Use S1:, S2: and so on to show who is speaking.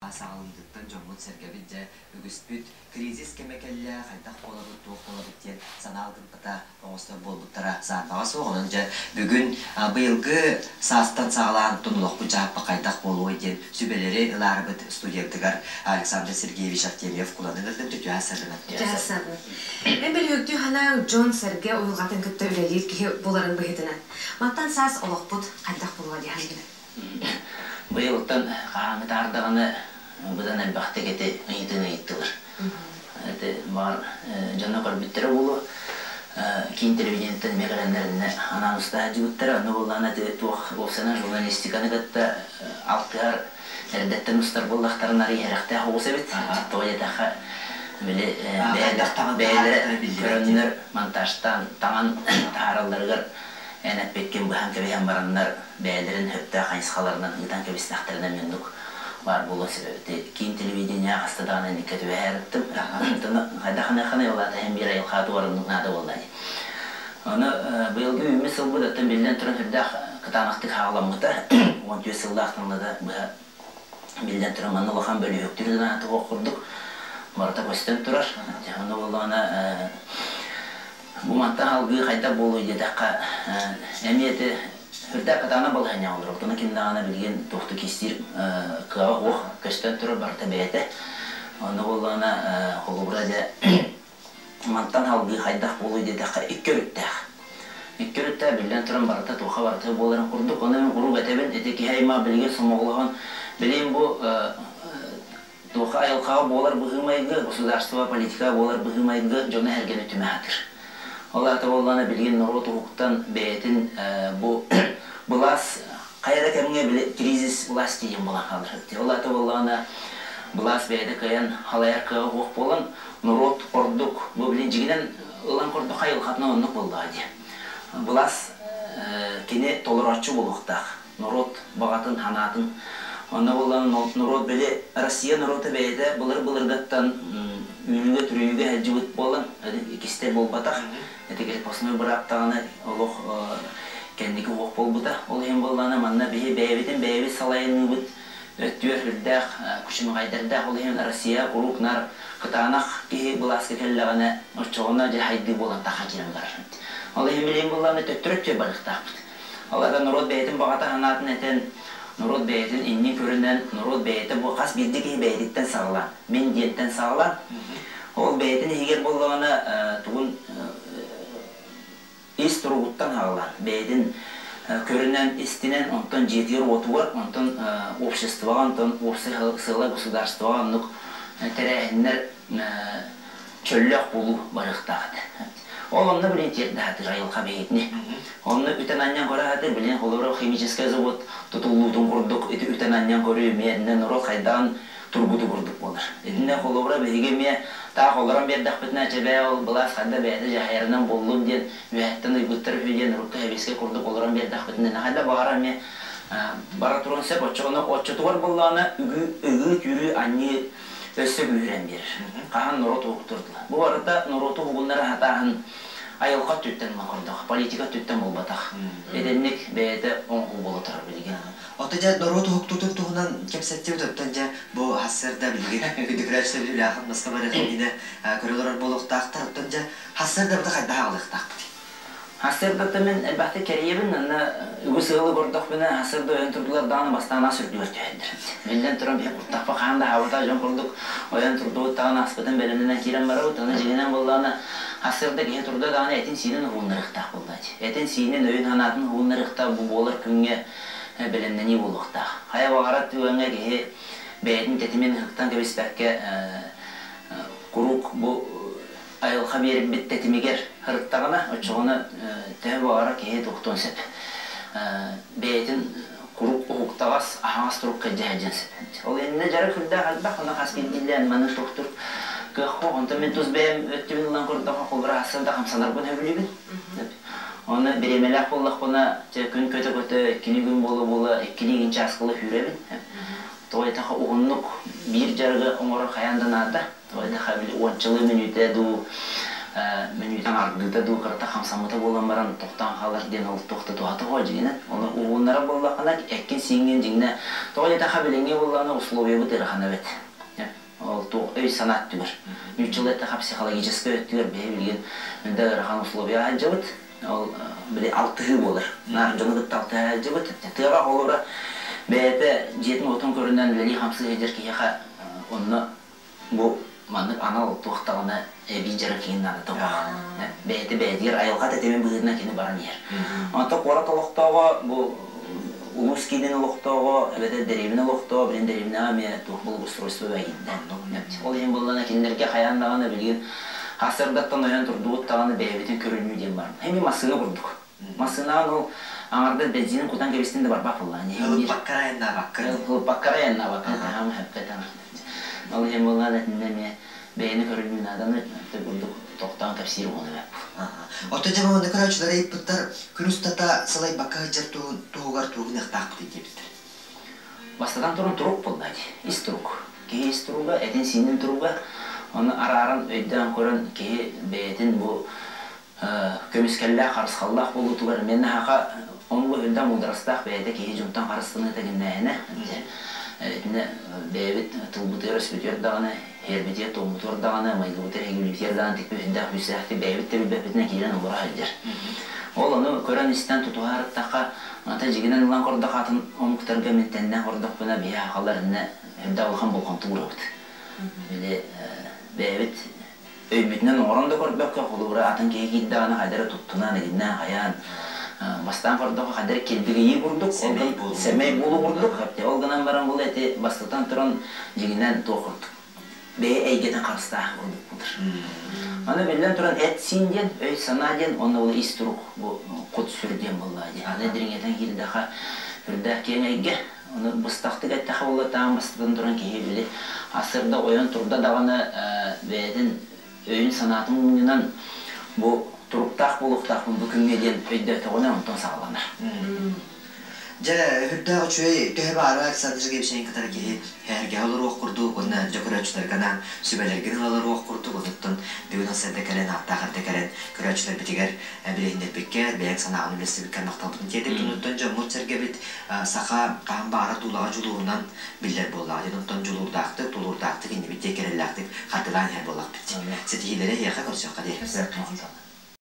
S1: Саҕалыытыттан дьоммут-сэргэбит дьэ үгүспүт кризис кэмэ кэллэ, хайдах буолабыт, туох буолабыт диэн санаа гыммыта оҥостор буолбуттара саарбаҕа суох. Онон дьэ бүгүн быйылгы саастан саҕалаан оттон олохпут дьаһаппа хайдах буолуой диэн сүбэлэри ылаарыбыт студиябытыгар Александр Сергеевич Артемьев куланы ыҥырдым. Түтүө саргынан.
S2: Түтүө саргынан. Эн бөлүһүөктүү санааҥ дьон-сэргэ уйулҕатын кытта үлэлиир киһи буоларын быһыытынан. Мантан саас олохпут хайдах буолуо дии саныыгын?
S3: Быйылтан хаһааҥҥытаар даҕаны быдан элбэхтик ити ыйытыыны ыйыттылар. Ити баҕар дьоно көрбүттэрэ буолуо. Киин телевидениеттэн эмиэ кэлэннэринэ анаан уста сылдьыбыттара. Онно буоллаҕына ити туох уопсайынан журналистиканы кытта алтыһар эрдэттэн устар буоллахтарына арыый сэрэхтээх оҕус эбит. Тоҕо диэтэххэ, били бэйэлэрэ көрөннөр монтажтаан таҥан таһааралларыгар эн эппиккин быһан кэбиһэн бараннар бэйэлэрин сөптөөх хайысхаларынан ыытан кэбистэхтэринэ муннук баар буолуон сөп эбит. Киин телевидение хаста даҕаны инникке түбэһэ ырыттым. Хайдах ханыахханый ол аата иһин биир айылҕа туоруннук наада буолла дии. Ону быйылгы үүммүт сылбыт оттон биллэн туран сүрдээх кытаанахтык хаҕаламмыта. 14 сыллаахтан ылата быһа биллэн туран манна улахан бөлүһүөктүүр да наада туох курдук барыта көстөн турар. Ону буоллаҕына бу мантан салгыы хайдах буолуой диэтэххэ эмиэ ити Үрдээх кытаанах балаһыанньаҕа олоробут. Ону ким даҕаны билигин туохтуу кистиир кыаҕа суох, көстөн турар барыта бэйэтэ. Онно буоллаҕына, холобура дьэ, мантан салгыы хайдах буолуой диэтэххэ, икки өрүттээх. Икки өрүттээх, биллэн туран, барыта туохха барыта буоларын курдук. Ону мин куруук этэбин, ити киһи аймах билигин сомоҕолоһон, билигин бу туохха айылҕаҕа буолар быһыы-майгы, государство политика буолар быһыы-майгы дьону-сэргэни түмэ сатыыр. Ол аата буоллаҕына билигин норуот уһуктан бэйэтин бу былаас хайа да кэмҥэ били кризис власти диэн буолан хаалар. Ол аата буоллаҕына былаас бэйэтэ кыайан халайар кыаҕа суох буолан норуот ордук бу билин дьигинэн ылан көрдөххө айылҕатынан оннук буоллаҕа дии. Былаас кини толорооччу буолуохтаах. Норуот баҕатын, санаатын. Онно буоллаҕына норуот били Россия норуота бэйэтэ былыр-былыргаттан үүрүүгэ-түрүйүүгэ сылдьыбыт буолан, кистэл буолбатах. Ити крепостной бырааптаҕына олох кэнники уох буолбута. Ол иһин буоллаҕына манна биһи бэйэбитин бэйэбит салайыныыбыт өттүгэр сүрдээх күчүмэҕэйдэрдээх. Ол иһин Россия куруук нар кытаанах киһи былааска кэллэҕинэ оччоҕуна дьэ хайдыы буолан таха киирэн барар. Ол иһин билигин буоллаҕына төттөрү өттүгэр барыахтаахпыт. Ол аата норуот бэйэтин баҕата санаатын этэн, норуот бэйэтин иннин көрүнэн, норуот бэйэтэ бу хас биирдии киһи бэйэтиттэн саҕалаан, мин диэнтэн саҕалаан, ол бэйэтин иһигэр буоллаҕына тугун ис туругуттан саҕалаан, бэйэтин көрүнэн, истинэн, онтон дьиэтигэр-уотугар, онтон обществоҕа, онтон уопсай сыала государствоҕа оннук тэрээһиннэр чөллөөх буолуу барыахтаах этэ. Ол онно билин тиэрдэ сатыыр айылҕа биһитини. Онно үтэн анньан көрө сатыыр, билин холобура химическэй завод тутуллуутун курдук ити үтэн анньан көрүү эмиэ итиннэ норуот хайдаҕын тургуту курдук буолар. Итиннэ холобура биһиги эмиэ таах олорон биэрдэхпитинэ чэбээ ол былаас хайда бэйэтэ дьаһайарынан буоллун диэн үөһэттэн ыйбыттар үһү диэн урукку сэбиэскэй курдук олорон биэрдэхпитинэ хайда баҕара эмиэ бара туруон сөп. Оччоҕуна оччотугар буоллаҕына үгүү ыгыы-түүрүү анньыы өссө күүһүрэн биэрэр. Хаһан норуот уһуктурдула. Бу барыта норуоту уһугуннара сатааһын айылҕа өттүттэн ылан көрдөх, политика өттүттэн буолбатах. Итинник бэйэтэ оҥоһуу буола турар билигин.
S1: Оттон дьэ норуот уһуктуутун туһунан кэпсэттибит. Оттон дьэ бу хассыарда билигин күндүкүрээччилэр үлэҕэ хамнаска барыах иннинэ көрө олорор буолуохтаахтар. Оттон дьэ хассыардабыты хайдах аҕалыахтаахпытый?
S3: Сарсыардаттан мин элбэхтик кэрийэбин, анна үгүс ыалы көрдөхпүнэ, сарсыарда ойон турдулар даҕаны бастаан ас үрдүгэр түһэллэр. Биллэн туран, биһи куртахпа хаһан да аһаабатах дьон курдук ойон турдубут даҕаны аспытын бэлэмнэнэн киирэн барабыт. Аны дьиҥинэн буоллаҕына, сарсыарда киһи турда даҕаны этин-сиинин уһугуннарыахтаах буолла дии. Этин-сиинин, өйүн-санаатын уһугуннарыахтаах бу буолар күҥҥэ бэлэмнэнии буолуохтаах. Хайа баҕарар түгэҥҥэ киһи бэйэтин тэтимин ыһыктан кэбиспэккэ куруук бу айылҕа биэрбит тэтимигэр сырыттаҕына, оччоҕуна төһө баҕарар киһи тохтуон сөп. Бэйэтин куруук уһуктаҕас, аһаҕас турукка илдьэ сылдьыан сөп. Ол иннинэ дьарык үрдээх элбэх, онно хас биирдиилээн маннык тохтуур кыах суох. Онтон мин тус бэйэм өттүбүн ылан көрдөххө, холобура сарсыарда хамсанарбын сөбүлүүбүн. Оны бириэмэлээх буоллахпына, күн көтө-көтө, иккилии күн буола-буола, иккилии чааскыла сүүрэбин. Тоҕо диэтэххэ, уһуннук биир дьарыгы оҥорор хайаан да наада. Тоҕо диэтэххэ, били уончалыы мүнүүтэ дуу, Мүнүүтэн ардыыта дуу кырата хамсаммыта буолан баран тохтоон хаалар диэн ол туох да туһата суох дьиҥинэн. Ону уһууннара буоллаххына эккин-сииҥҥин дьиҥнэ тоҕо диэтэххэ билиҥҥи буоллаҕына условиябыт ыарахана эбит. Ол туох өй-санаа өттүгэр. Нууччалыы эттэххэ психологическай өттүгэр биһи билигин да ыарахан условияҕа сылдьабыт. Ол били алтыһыы буолар. Наар дьону кытта алтыһа сылдьабыт. Тыаҕа холобура бэйэтэ дьиэтин-уотун көрүнэн үлэлии-хамсыы сылдьар киһиэхэ онно бу маннык анал туох даҕаны эбии дьарык иһин наадата суох. Бэйэтэ бэйэтигэр айылҕа тэтимин быһыытынан кини баран иһэр. Онтон куорат олохтооҕо бу улуус киинин олохтооҕо эбэтэр дэриэбинэ олохтооҕо билин дэриэбинэҕэ эмиэ туох благоустройство киирдэ. Ол иһин буоллаҕына кинилэргэ хайаан даҕаны билигин сарсыардаттан ойон турдубут даҕаны бэйэбитин көрүнүү диэн бар. Эмиэ массыына курдук. Массыынаҕын ол аҥардас бензинин кутан кэбистин да барбах буоллаҕа.
S1: Ылыппаккара айаннаабаккын.
S3: Ылыппаккара айаннаабаккын. Ол иһин буоллаҕына итиннэ эмиэ бэйэни көрүнүү нааданы курдук тохтоон кэпсиир уһун эбэп.
S1: Оттон дьэ манна көрөөччүлэр ыйыппыттар күн устата сылайбакка сылдьар туһугар тугу гыныахтаахпытый диэбиттэр.
S3: Бастатан туран турук буолла дии. Ис турук. Киһи ис туруга, этин-сиинин туруга. Оны арааран өйдөөн көрөн киһи бэйэтин бу көмүскэллээх, харысхаллаах буолуутугар мен хаха омугу үрдэ муударастаах бэйэтэ киһи дьонтон харыстаныыта гиннээһинэ. Итинэ бэйэбит тылбытыгар өспүтүгэр даҕаны, һиэрбитигэр туоммутугар даҕаны, майгыбытыгар һигилибитигэр даҕаны тикпит үрдээх күүстээхтик бэйэбит да билбэппитинэн киирэн олоро сылдьар. Ол ону көрөн-истэн тутуһа ырыттахха, ата дьигинэн ылан көрдөх атын омуктарга мин тэннээн көрдөхпүнэ биһи хахалар иннэ үрдэ улахан болҕомто уурабыт. Били бэйэбит өйбүтүнэн оҥорон да көрбөккө, холобура атын киһи киирдэҕинэ хайда эрэ туттунан, игиннээн хайаан, бастаан көрдөххө хайда эрэ килбигийии курдук, сэмэй буолуу курдук, ол гынан баран бұл эти бастатан туран дьиҥинэн туох курдук, бэйэ эйгэтин харыстаах курдук буолар. Аны биллэн туран эт-сиин диэн, өй-санаа диэн, уонна ол ис турук бу кут-сүр диэн буоллаа дии. Аны дириҥэтэн киирдэххэ үрдээх киэҥ эйгэ. Ону быстахтык эттэххэ буолла таан бастатан туран киһи били асырда ойон турда даҕаны бэйэтин өйүн-санаатын мунньунан бу туруктаах буолуохтаахпын бу күҥҥэ диэн өйдөөтөҕүнэ онтон саҕаланар.
S1: Дьэ, үрдээх үчүгэй төһө баара Александр Сергеевичтэн кытары киһи эһэргэһэ олоруох курдук уонна дьэ көрөөччүлэргэ анаан сүбэлэргин ыла олоруох курдук онуттан бүгүн хас эрдэ кэлэн ааттаах эрдэ кэлэн көрөөччүлэрбитигэр билиһиннэрбиккэр бэйэҥ санааҕын үллэстибиккэр махталбытын тиэрдибит онуттан дьоммут-сэргэбит саха хаһан баҕара туулаҕа дьулуурунан биллэр буоллаҕа диэн онтон дьулуурдаахтык тулуурдаахтык иннибит диэки эрэллээхтик хардылаан иһэр буоллахпыт ситиһиилэри эһиэхэ көрсүөххэ диэри.
S2: Көрсүөххэ диэри.